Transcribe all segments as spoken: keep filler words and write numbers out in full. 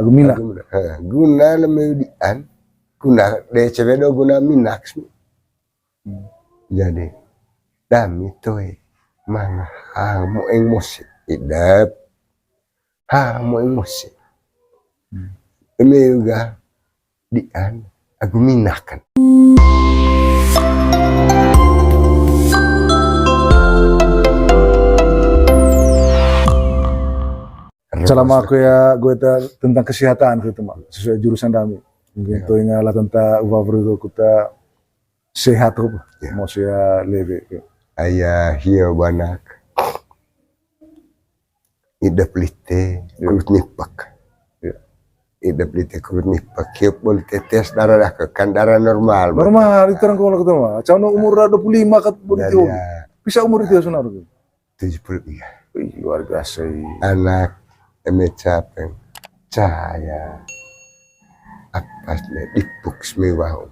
Agu minak. Agu minak. Ha, guna le meu dian, guna de cewe do guna minak. Hmm. Jadi, dami toe manga hang moeng mose idep. Hang moeng mose. Hmm. Eme uga dian agu minakan. Selama aku ya, gue ta-, tentang kesehatan gitu, Mak. Sesuai jurusan dami. Mungkin ya. Tuh ingat lah tentang uwa beri aku ta sehat tuh, ya. Mau saya lebih. Aya hio banak. Idep lite, ya. Kurut nipek. Ya. Idep lite, kurut nipek. Hiup bolu tetes darah dah, kan darah normal. Normal, itu orang kalau ketemu. Cano umur dua puluh lima kat bolu. Jadi, itu. Ya. Bisa umur itu ya, Sunar. Tujuh puluh tiga. Wih, luar biasa, ih. Anak, eme capeng. Caya. Apas ne, dipuk semi waho.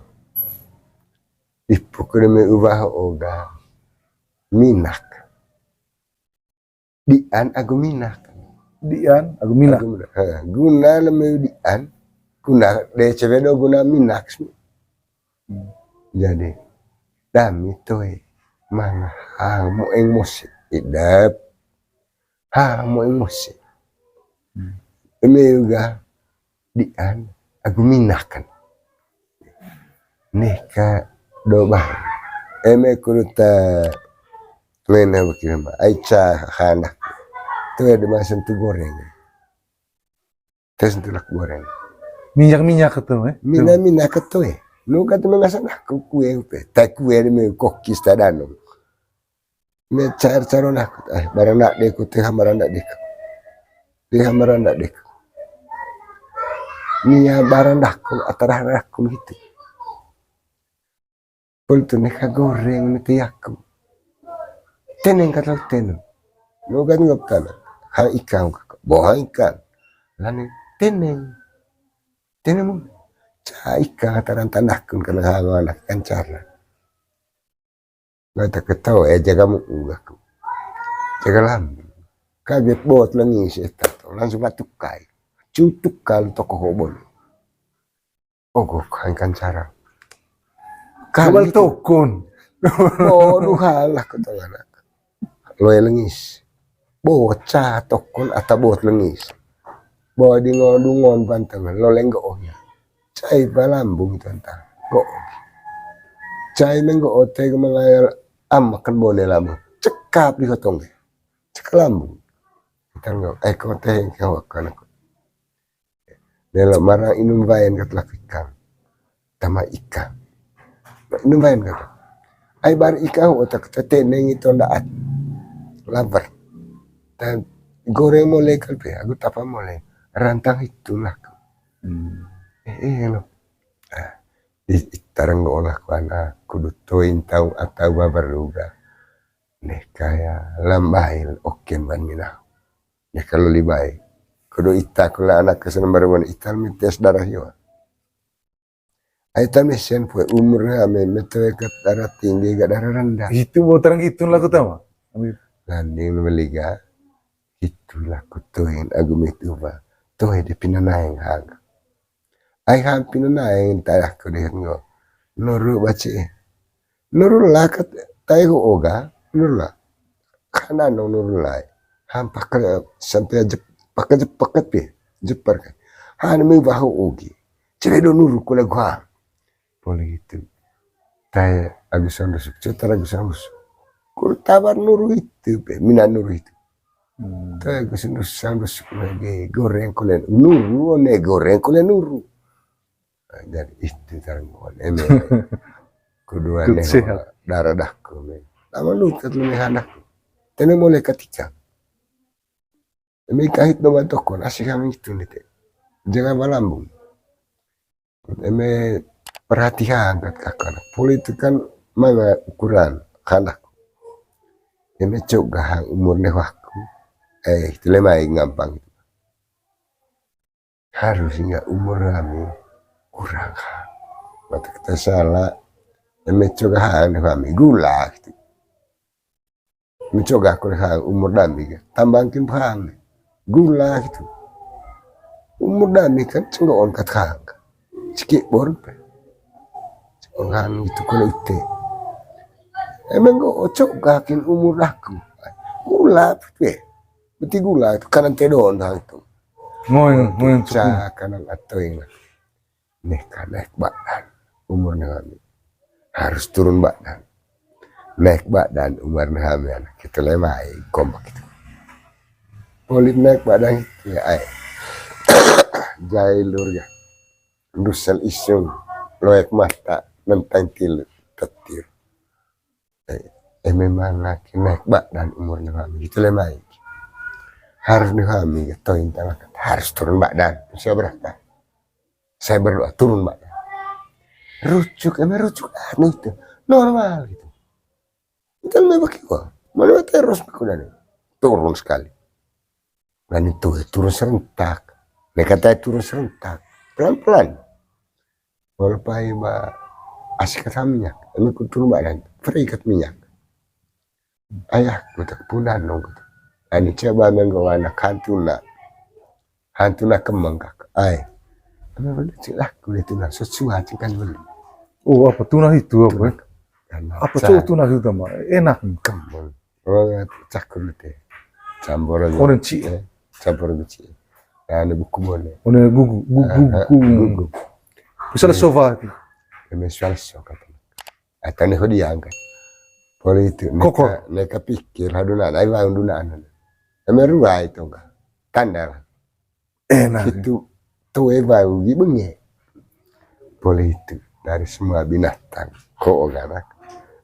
Dipuk ne me uwaho ga. Minak. Dian agu minak. Dian agu minak. Agu minak. Ha, guna le meu dian. Guna de cewe do guna minak. Hmm. Jadi, dami toe manga hang moeng mose idep. Hang moeng mose. Hmm. Eme uga dian agu minakan. Neka do bah. Eme kudu ta nena bakira ma. Ai ca hanak. Toe de masan tu goreng. Tes tulak goreng. Minyak-minyak itu, eh? Mina-mina ketu, eh. Lu kata mengasan aku kue upe. Tai kue de me kokis ta danum. Me cair caron aku. Eh, barang nak deku, teh barang nak deku. Teh barang nak deku. Nia barang daku, atarah daku gitu. Pul tu neka goreng mete yaku. Teneng kata teneng. Nogan ngop tana. Hang ikang kaka. Bo hang ikang. Lani teneng. Teneng mu. Ca ikang kata rantan dakun kana hang anak kancara. Ngata ketawa ya jaga mu ugaku. Jaga lam. Kaget bot lengi si eta. Langsung batukai. Cutuk kali toko hobol. Ogo, hang kancara. Kali tokon. Bodoh halah ko tong anak. Loe lengis. Bocah tokon ata bot lengis. Bo di ngodungon banteng lo lenggo ohnya. Cai balambung itu entah. Go. Cai menggo ote mengayal am makan bone lama. Cekap di kotong. Cekap lambung. Kita nggak, eh, kote yang kau akan aku. Nelo marang inum waen kat laku ikang. Tama ikang. Inum waen kat. Ai bar ikang otak tete nengi tonda at. Lapar. Dan goreng mole kalpe, aku tapa mole. Rantang itu laku. Hmm. Eh, eh, lo. Ah, di, di tarang olah ku anak, kudu toin tau atau babar juga. Neh kaya lambail oke ban mina. Neh kalau libai. Kudu ita kula anak kesenem baru ita mites darah yo. Ai ta mesen pue umur ame mete ke darah tinggi ga darah rendah. Itu mau terang itu laku tama. Amin. Landing meliga itu laku tuin agu mitu ba. Tuh de pina naeng hang. Ai hang pina naeng tayah ku deh ngo. Nuru baci. Nuru lah kat tai ho oga. Nuru lah. Kana no nuru lai. Hang pakai sampai jep pakai jep pakai pi. Jepar kan. Hang mi bahu ogi. Cere do nuru kula gua. Poli gitu. Tai Agus Andusuk, cetar Agus Andusuk. Kur tabar nuru itu pe, mina nuru itu. Hmm. Tai Agus Andusuk, Andusuk lagi goreng kulen nuru, one goreng kulen nuru. Nah, jadi itu tarang kulen eme. Kedua nih, darah dah kulen. Lama lu tet lu nih anak. Tene mulai ketika. Eme kahit do batokon, asik kami itu nih te. Jangan balambung. Eme perhatian kat kakak. Politik kan manga ukuran kanak. Eme cok gahang umur ne waku. Eh, itu lemai gampang. Harus ingat umur kami kurang ha. Mata kita salah. Eme cok gahang ne kami gula gitu. Mencoga aku hang umur dami ga. Tambangkin hang. Gula gitu. Umur dami kan cenggoon kat hang. Ciki bor pe. Cenggoon hang itu kone ute. Emang go ocok gakin umur aku. Gula pe. Beti gula itu kanan tedon hang itu. Ngoy, ngoy, cukup. Kanan atau yang. Neka naik badan umur nengami. Harus turun badan. Naik badan umur nengami anak. Kita lemai kompak itu. Polit naik badan itu ya ai. Jai lur ya. Dusel isung. Loek mata. Nentang tilu. Tetir. Eh, eh, memang laki naik badan umur nengami. Itu lemai. Harus nengami. Toin tangan. Harus turun badan. Usia berapa? Saya berdoa, turun, Mbak. Rucuk, emang rucuk, anu itu. Normal gitu. Itu memang bagi gua. Mana terus aku dan turun sekali. Dan itu turun serentak. Mereka tadi turun serentak. Pelan-pelan. Walaupun Mbak asik kata minyak. Ini ku turun Mbak dan free kat minyak. Ayahku tak punan nong. Ani coba menggawa anak hantu nak. Hantu nak kemengkak. Ai. Apa boleh cik lah kulit tuna sesuatu kan boleh. Oh, apa tuna itu apa? Apa cowok tuna itu mah? Enak nih. Kemeng. Oh, cakur teh. Campur aja. Oh, dan cik. Eh, campur aja cik. Nah, ini buku boleh. Oh, ini gugu, gugu, gugu. Misalnya sofa itu. Misalnya sofa. Atau nih dia angkat. Poli itu. Kokor. Neka pikir haduna ai bau duna anan. Eme ruai itu enggak. Tanda lah. Enak. Itu tuh bau gi benge. Poli itu dari semua binatang. Ko ganak.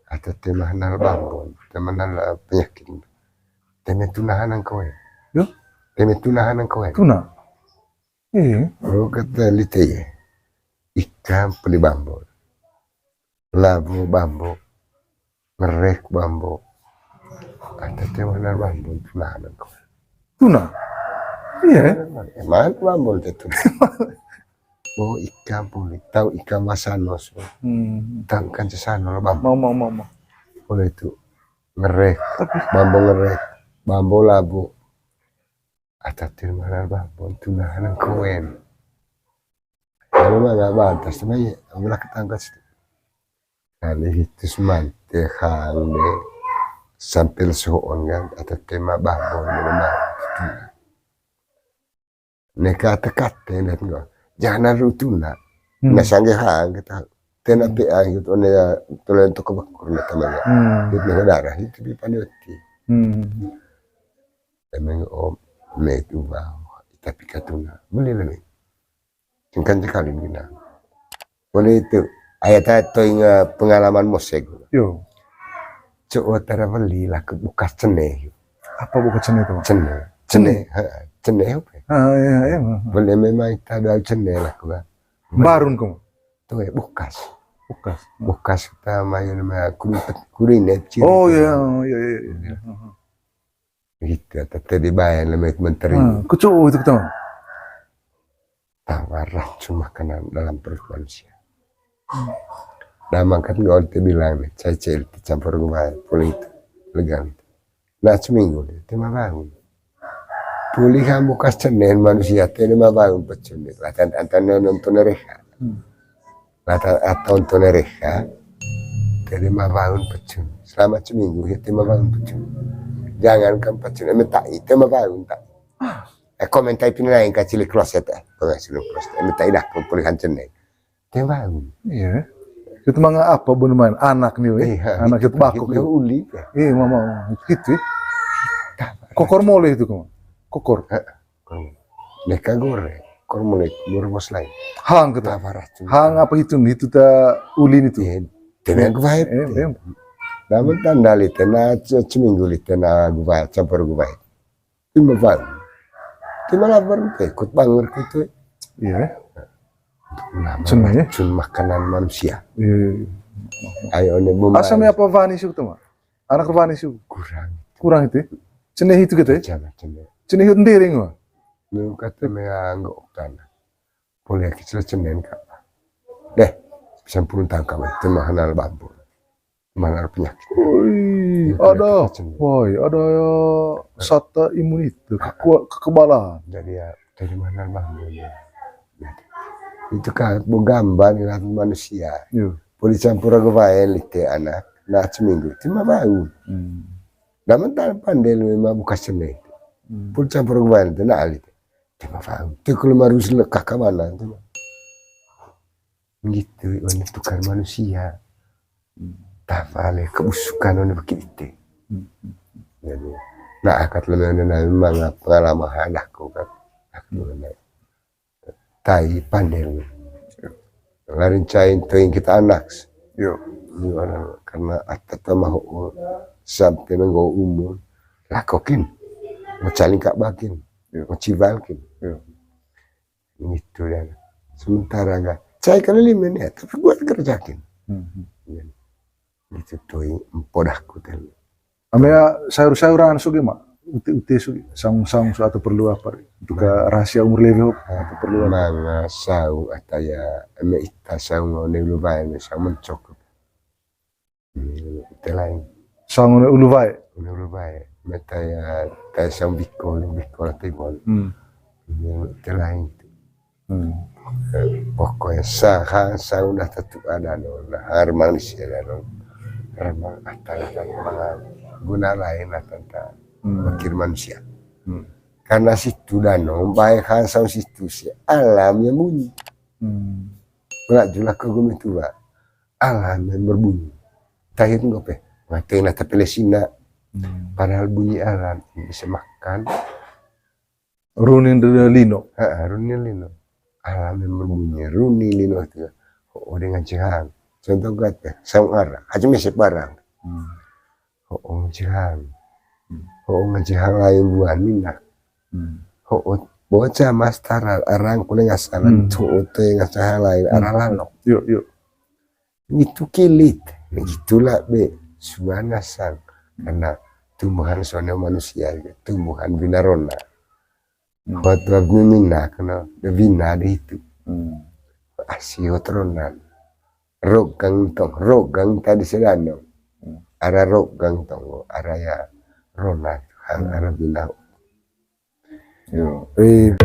Atau tema hanal bambon, tema hanal penyakit. Tema tunahan angkoe. Yo? Tema tunahan angkoe. Tuna. Iya. Oh kata lite ya. Ikan peli bambon. Labu bambu, ngerek bambu. Ada teh mana bambu tuna nengko. Tuna? Iya. Mana bambu teh tuna? Oh ikan puli, tahu ikan masanos. Hmm. Tangkan sesano lah bambu. Mau mau mau mau. Boleh itu ngerek, bambu ngerek, bambu labu. Ada teh mana bambu tuna nengkoen. Kalau nggak batas sama ya, ulah ketangkas. Kali itu semante hang de sampil soon kan atau tema bangun rumah. Neka tekate dan enggak. Jangan rutuna. Hmm. Nah sangge hang kita. Tena pe ah gitu ne ya tulen to kebekur na teman ya. Hmm. Gitu ne darah itu di panoti. Hmm. Emang om me itu bau. Tapi katuna beli lagi. Singkan sekali mina. Boleh itu. Ayat atau ingat pengalaman mosek. Yo. Cuk watara beli lah ke bukas cene. Apa bukas cene itu? Cene. Cene. Cene. Ha, cene apa? Ah, iya, iya. Boleh memang kita ada cene lah ke. Barun kamu. Tuh ya bukas. Bukas. Bukas kita main nama kudu kudu ini. Oh iya, iya, iya. Gitu, tetap dibayar lemah menteri. Hmm, kucu itu ketemu. Tawar racun makanan dalam perut manusia. Nah, mangkat nggak oleh bilang nih, cai cai campur gua pulih itu, legang itu. Nah, seminggu nih, tema bangun. Pulih kamu kas cenen manusia, tema bangun pecun nih. Latan antan nonton reha. Hmm. Latan atau nonton reha. Tema bangun pecun. Selama seminggu ya tema bangun pecun. Jangankan pecun, eme tak tema bangun tak. Eh, komen tai pina yang kacili kloset, eh. Pengasih lu kloset. Ini tak idak, pelihan cenai. Tembang. Iya. Itu manga apa bener main? Anak nih, weh. Iya, anak itu bakok itu. Uli. Iya, mama. Itu, ya. Kokor mole itu, kamu. Kokor. Neka gore. Kokor mole, gore bos lain. Hang kita. Hang apa itu? Itu ta ulin itu. Iya. Tenang gue. Namun tanda li tena, seminggu li tena gue, campur gue. Tima bau. Tima labar ke ikut bangor ke itu. Iya. Cun makanan manusia. Iya. Ayo ne bumbu. Asam apa vani sih teman? Anak vani sih. Kurang. Kurang itu. Cene itu gitu ya? Cene. Cene itu ndering mah. Lu kata me anggo tanah. Boleh kecil cenen kak. Deh, bisa purun tangkap itu mah kenal bambu. Mana penyakit. Woi, ada. Woi, ada ya sata imun itu, kekuat kekebalan. Jadi ya Dari mana bang? Itu kan mau gambar ni lah manusia. Yo. Boleh campur aku bae lite anak. Nah, seminggu itu mah bau. Hmm. Dah mental pandai lu memang buka sene. Hmm. Boleh campur aku bae lite nah lite. Itu mah bau. Itu kalau marus lekak ke mana itu mah. Gitu, ini tukar manusia. Hmm. Tafale kebusukan ini begitu. Hmm. Jadi, nah, akad lemah ini memang pengalaman hadahku kan. Aku lemah. Tai pandel. Larin cain toing kita anak. Yo. Karena atat sama ho sampai nenggo umur. Lakokin. Mecaling kak bakin. Yo. Mecibalkin. Yo. Gitu ya. Sementara enggak. Saya kali lima nih, tapi gua kerjakin. Hmm. Gitu tuh, empo dahku tadi. Ame ya sayur-sayuran sugi, Mak. Ute-ute sugi, saung-saung su atau perlu apa? Untuk ke rahasia umur lebih, Hop, atau perlu apa? Manga saung atau ya, ame ita saung, ne lu bayar, saung mencok. Hmm, ute lain. Saung ne ulu bae. Ne ulu bae. Meta ya, tai saung biko, lu biko lah tibon. Hmm. Ini ute lain. Hmm. Pokoknya sa, ha, saung dah tentu ada no. Nah, har manusia dah no. Karena ada kan guna lain lah tentang Hmm. Wakil manusia. Hmm. Karena situ dah no, baik ha saung situ si alam yang bunyi. Hmm. Pula jula ke gumi tua. Alam yang berbunyi. Tahir ngope. Mati na tapele sina. Hmm. Padahal bunyi alam bisa makan. Runi lino. Heeh, runi lino. Alam yang berbunyi. Runi lino itu. Oh, dengan cihang. Contoh kata, saung ara. Aja misi barang. Hmm. Oh, cihang. Hmm. Oh, cihang lain buah minyak. Hmm. Oh, bocah mas taral, arang kuning asalan. Hmm. Oh, tuh yang asal lain, Hmm. Arah lalok. Yuk, yuk. Itu kilit. Itulah be suan ngasang. Karena tumbuhan soalnya manusia, tumbuhan binarona. Hmm. Hot bab ni mina kena, de bina de itu. Hmm. Asi hot ronan. Rogang tong, rogang tadi sedano. Hmm. Ara rogang tong, ara ya ronan, hang Hmm. Ara bina. Yo. Eh.